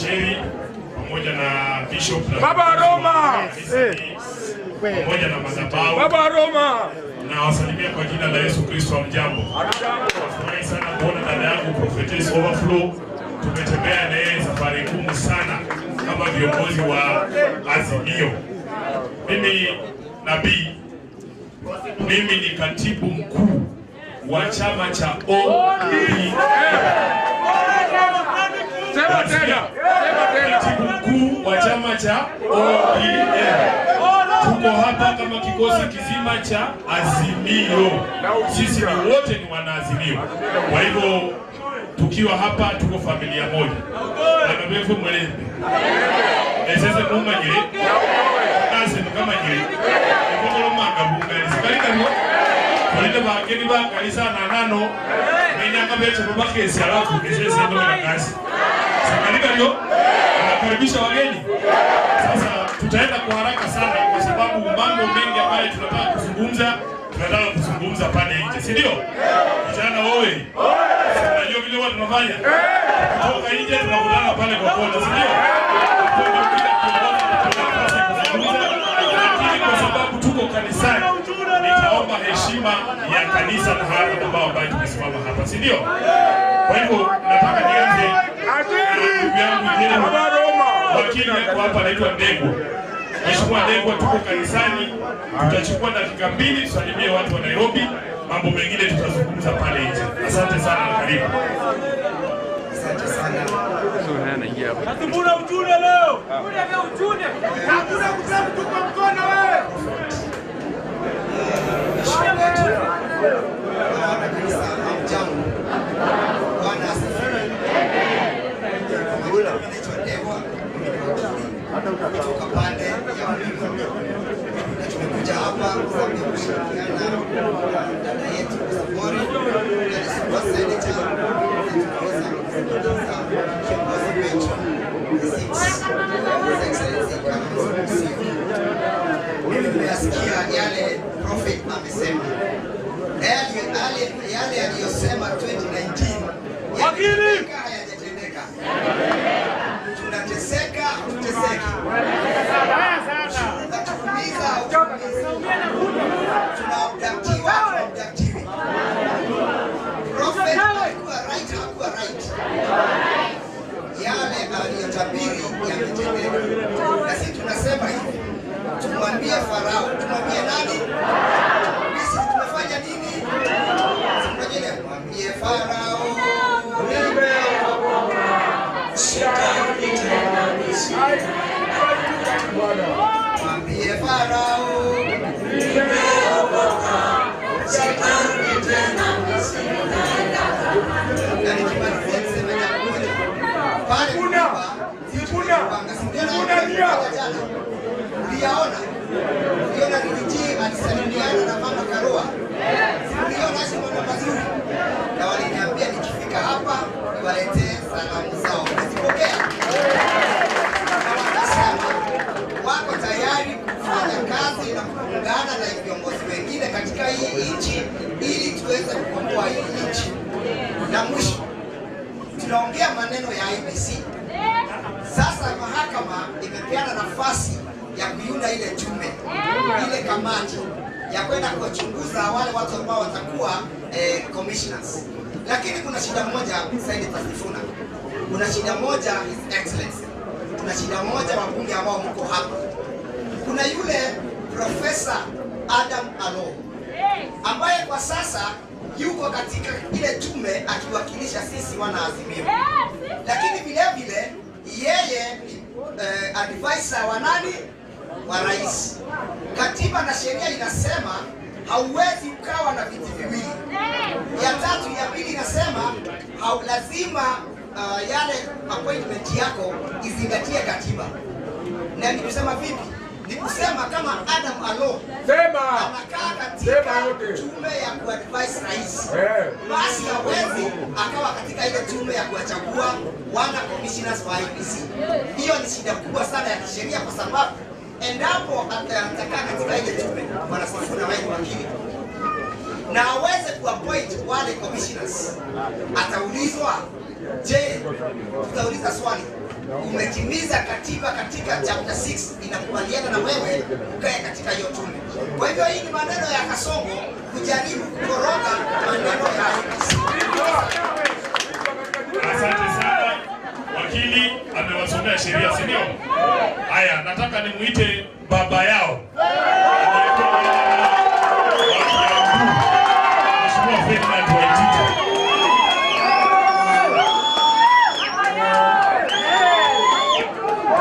Gasheri pamoja na Bishop na Baba Roma pamoja na madhabahu Baba Roma, na wasalimia kwa jina la Yesu Kristo. Hamjambo? Nafurahi sana kuona dada yangu Prophetess Overflow. Tumetembea na yeye safari ngumu sana kama viongozi wa Azimio. Mimi nabii, mimi ni katibu mkuu wa chama cha ODM. Sema tena, sema tena. Katibu mkuu wa chama cha ODM. Tuko hapa kama kikosi kizima cha Azimio. Sisi ni wote ni wanaazimio. Kwa hivyo tukiwa hapa tuko familia moja. Bana mwelembe. Esese mumanyire. Nase mukamanyire. Ekokolo manga bungali. Sikalika byo. Kolinde bageni bakali sana nano. Menyanga beche babakesi alafu esese ndo na kazi. Sikalika byo. Nakaribisha wageni. Sasa tutaenda kwa haraka sana kwa sababu mambo mengi ambayo tunataka kuzungumza, tunataka kuzungumza pale nje, si ndio? Vijana wewe. Unajua vile watu tunafanya? Kutoka nje tunakutana pale kwa kona, si ndio? Lakini kwa sababu tuko kanisani, nitaomba heshima ya kanisa na haya ambao tumesimama hapa, si ndio? Kwa hivyo nataka nianze ndugu yangu wakili yako hapa anaitwa Ndegwa. Mheshimiwa Ndegwa, tuko kanisani, tutachukua dakika 2 tusalimie watu wa Nairobi, mambo mengine tutazungumza pale nje. Asante sana na karibu. Asante sana. Hatuna ujune leo. Ujune. Hakuna kutabu tuko mkono wewe. Bwana kanisa, hamjambo. Bwana asifiwe. Naitwa Ndegwa, kutoka pande ya Mlima. Na tumekuja hapa kwa sababu ya kushirikiana na dada yetu Safori, na senator, na tunaweza kusikiliza kiongozi wetu His Excellency Kalonzo Musyoka. Mimi nimeyasikia yale Prophet amesema. Yale aliyosema 2019 wakili hayajatendeka. Tunateseka, tuteseke. Tunatumiza, tunaabductiwa, tunaabductiwi. Prophet alikuwa right, hakuwa right. Yale aliyotabiri yametendeka. Na sisi tunasema hivi, tumwambie Farao, tumwambie nani? Sisi tumefanya nini? Tumwambie Farao. Mwambie Farao nimeokoka, sitarudi tena Misri. Na nikimalizia niseme jambo moja. Pale uliyaona, uliona Riggy alisalimiana na Mama Karua, uliona mambo mazuri, na waliniambia nikifika hapa niwaletee salamu zao. Nilipokea. Na wakasema wako tayari kufanya kazi na kuungana na viongozi wengine katika hii nchi ili tuweze kukomboa hii nchi. Na mwisho tunaongea maneno ya IEBC. Sasa mahakama imepeana nafasi ya kuiunda ile tume, ile kamati ya kwenda kuwachunguza wale watu ambao watakuwa commissioners. Lakini kuna shida moja, Senator Sifuna. Kuna shida moja, His Excellency. Kuna shida moja wabunge ambao mko hapa. Kuna yule Professor Adam Alo ambaye kwa sasa yuko katika ile tume akiwakilisha sisi wana Azimio. Lakini vile vile yeye ni advisor wa nani? Wa rais. Katiba na sheria inasema hauwezi ukawa na viti viwili. Ya tatu, ya pili inasema lazima yale appointment yako izingatie katiba. Na ni kusema vipi? Ni kusema kama Adam Alo anakaa katika tume ya kuadvise rais, basi hawezi akawa katika ile tume ya kuwachagua wana commissioners wa IEBC. Hiyo ni shida kubwa sana ya kisheria, kwa sababu endapo atakaa katika ile tume, Bwana Sifuna wewe wakili, na aweze kuappoint wale commissioners, ataulizwa, je, tutauliza swali, umetimiza katiba katika chapter 6 inakubaliana na wewe ukae katika hiyo tume? Kwa hivyo hii ni maneno ya Kasongo kujaribu kukoroga maneno ya IEBC. Asante sana. Wakili amewasomea sheria, si ndio? Haya, nataka nimuite baba yao. Mheshimiwa Ferdinand Waititu.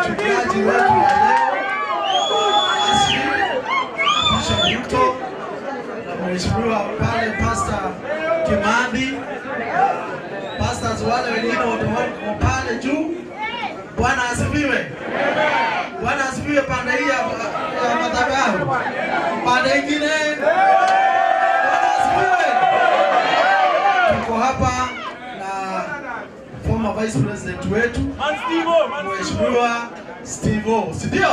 Mchungaji wetu wa leo Bishop Ruto na mheshimiwa pale Pastor Kimani, pastors wale wengine wote wako pale juu. Bwana asifiwe. Bwana asifiwe. Pande hii ya madhabahu, pande ingine, Bwana asifiwe. Tuko hapa na former vice president wetu Mheshimiwa Steve-O, si ndio?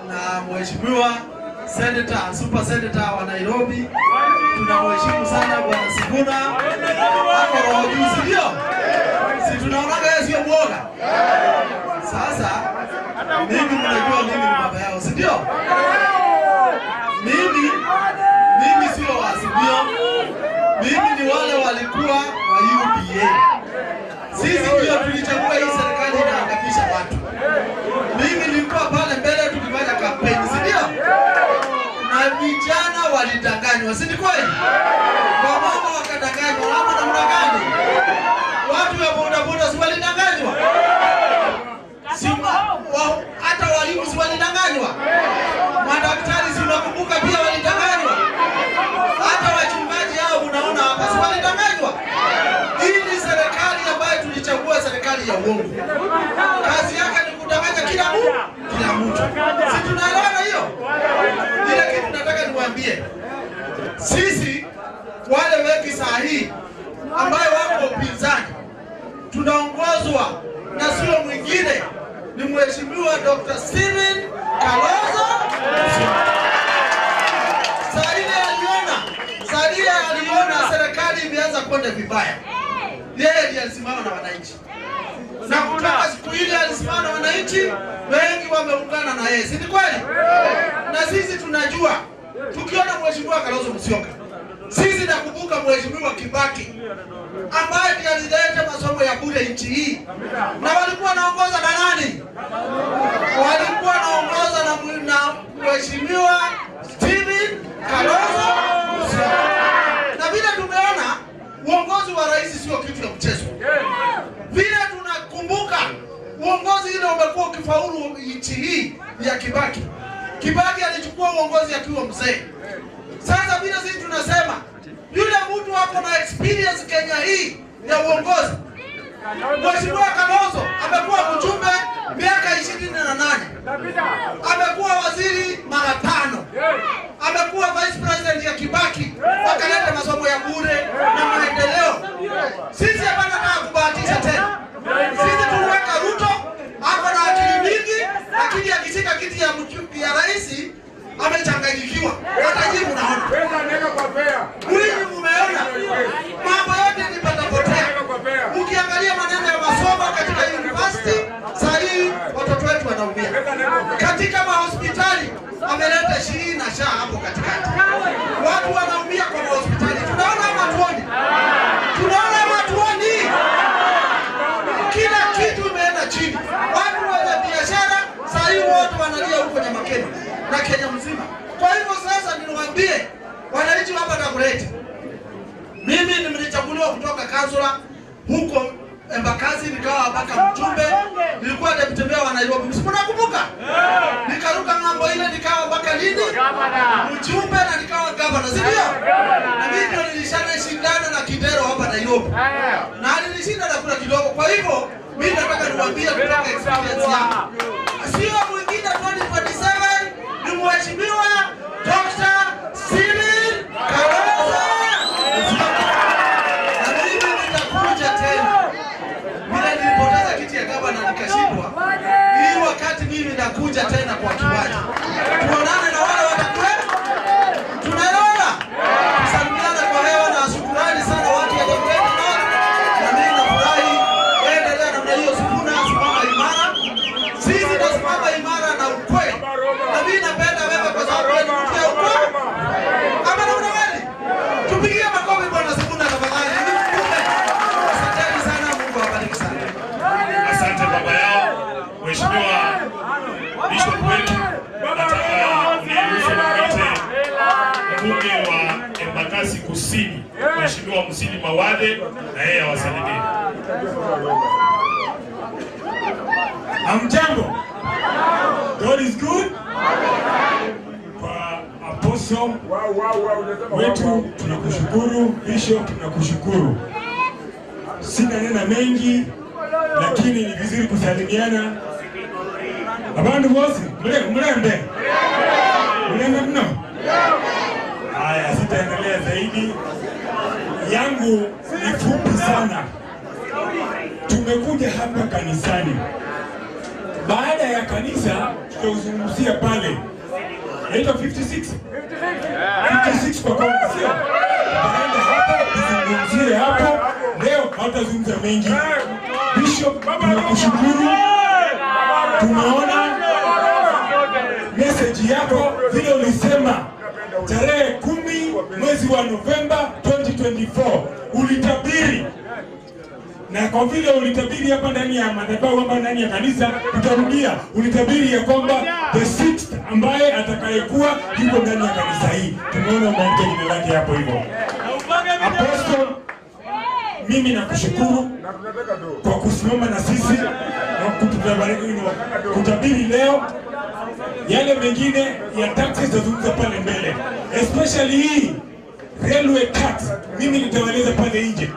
Na Mheshimiwa Senator, Super Senator wa Nairobi, tunamheshimu sana Bwana Sifuna, ako roho juu, si ndio? Si tunaonaga yeye sio mwoga. Sasa mimi mnajua mimi ni baba yao, si ndio? Mimi sio wa Azimio. Mimi ni wale walikuwa wa UDA. Sisi ndio tulichagua hii serikali inaangamisha watu. Mimi nilikuwa pale mbele tukifanya kampeni, si ndio? Na vijana walidanganywa, si ni kweli? Wamama wakadanganywa, ama namna gani? Watu wa bodaboda si walidanganywa? Si hata walimu si walidanganywa? Madaktari si unakumbuka pia walidanganywa? Hata wachungaji hao unaona hapa si walidanganywa? Hii ni serikali ambayo tulichagua, serikali ya uongo. Kazi yake ni kudanganya kila mtu. Si tunaelewana hiyo? Ile kitu nataka niwaambie, sisi wale wengi saa hii ambayo wako upinzani tunaongozwa na sio mwingine ni Mheshimiwa Dr. Stephen Kalonzo Musyoka. Saa ile aliona serikali imeanza kwenda vibaya, yeye ndiye alisimama na wananchi. Na kutoka siku ile alisimama na wananchi, wengi wameungana na yeye, si ni kweli? Na sisi tunajua tukiona Mheshimiwa Kalonzo Musyoka, sisi nakumbuka Mheshimiwa Kibaki ambaye ndiye alileta masomo ya bure nchi hii. Na walikuwa wanaongoza na nani? Walikuwa wanaongoza na Mheshimiwa Stephen Kalonzo Musyoka. Na vile tumeona uongozi wa rais sio kitu ya mchezo. Vile tunakumbuka uongozi ile umekuwa ukifaulu nchi hii ya Kibaki. Kibaki alichukua uongozi akiwa mzee. Sasa vile sisi tunasema yule mtu wako na experience Kenya hii ya uongozi. Mheshimiwa Kalonzo amekuwa mjumbe miaka 28. Amekuwa waziri mara 5. Amekuwa vice president ya Kibaki. Wakaleta masomo ya bure na maendeleo. Sisi hapa tunataka kubahatisha tena. Sisi tuliweka Ruto ako na akili mingi, lakini akishika kiti ya rais amechanganyikiwa. Hata nyinyi mnaona. Nyinyi mmeona. Mambo yote ni patapotea. Ukiangalia maneno ya masomo katika university, saa hii watoto wetu wanaumia. Katika mahospitali ameleta shirini na sha hapo katikati. Watu wanaumia kwa mahospitali. Tunaona ama tuoni? Tunaona ama tuoni? Kila kitu imeenda chini. Watu wenye biashara saa hii wote wanalia huko Nyamakeno na Kenya mzima. Kwa hivyo sasa niwaambie wananchi hapa Dagoretti, mimi nilichaguliwa kutoka kansula huko Embakasi, nikawa mpaka mjumbe, nilikuwa deputy mayor wa Nairobi. Mnakumbuka? Nikaruka ng'ambo ile nikawa mpaka lini? Mjumbe na nikawa governor, si ndio? Na mimi ndio nilishindana na Kidero hapa Nairobi. Na nilishinda na kura kidogo. Kwa hivyo mimi nataka niwaambie kutoka experience yangu. Sio mwingine 2027 ni Mheshimiwa Dr. Stephen Kalonzo Musyoka. Na mimi nitakuja tena. Mimi nilipoteza kiti ya gavana nikashindwa. Hii wakati mimi nakuja tena kwa kiwanja. Tuonane na wale watakuwepo. Tunaelewana? Mawathe na yeye awasalimie. Hamjambo. God is good. Kwa apostle wetu tunakushukuru, bishop tunakushukuru. Sina nena mengi, lakini ni vizuri kusalimiana. Abandu bose mlembe. Mlembe mno. Haya, sitaendelea zaidi. Yangu ni fupi sana. Tumekuja hapa kanisani. Baada ya kanisa tutazungumzia pale. Inaitwa 56. 56 kwa kongo, sio? Tutaenda hapa tuzungumzie hapo. Leo hatazungumza mengi. Bishop, tunakushukuru. Tumeona message yako vile ulisema tarehe 10 mwezi wa Novemba 2024 ulitabiri. Na kwa vile ulitabiri hapa ndani ya madhabahu, hapa ndani ya kanisa, tutarudia. Ulitabiri ya kwamba the sixth ambaye atakayekuwa yuko ndani ya kanisa hii. Tumeona umeandika jina lake hapo hivyo. Apostle, mimi nakushukuru kwa kusimama na sisi na kutabiri leo. Yale mengine ya taxes tutazungumza pale mbele, especially hii railway tax, mimi nitawaeleza pale nje.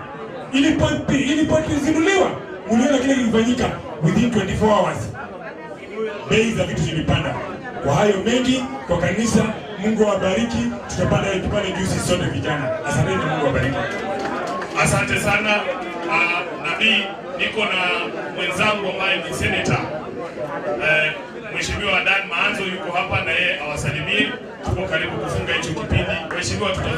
Ilipozinduliwa, uliona kile kilifanyika within 24 hours. Bei za vitu zilipanda. Kwa hayo mengi, kwa kanisa, Mungu awabariki. Tutapanda pale juu sisi sote vijana. Asanteni na Mungu awabariki. Asante sana Nabii. Niko na mwenzangu ambaye ni senator, Mheshimiwa Dan Maanzo yuko hapa na yeye awasalimie. Tuko karibu kufunga hicho kipindi. Mheshimiwa, tutazungumza.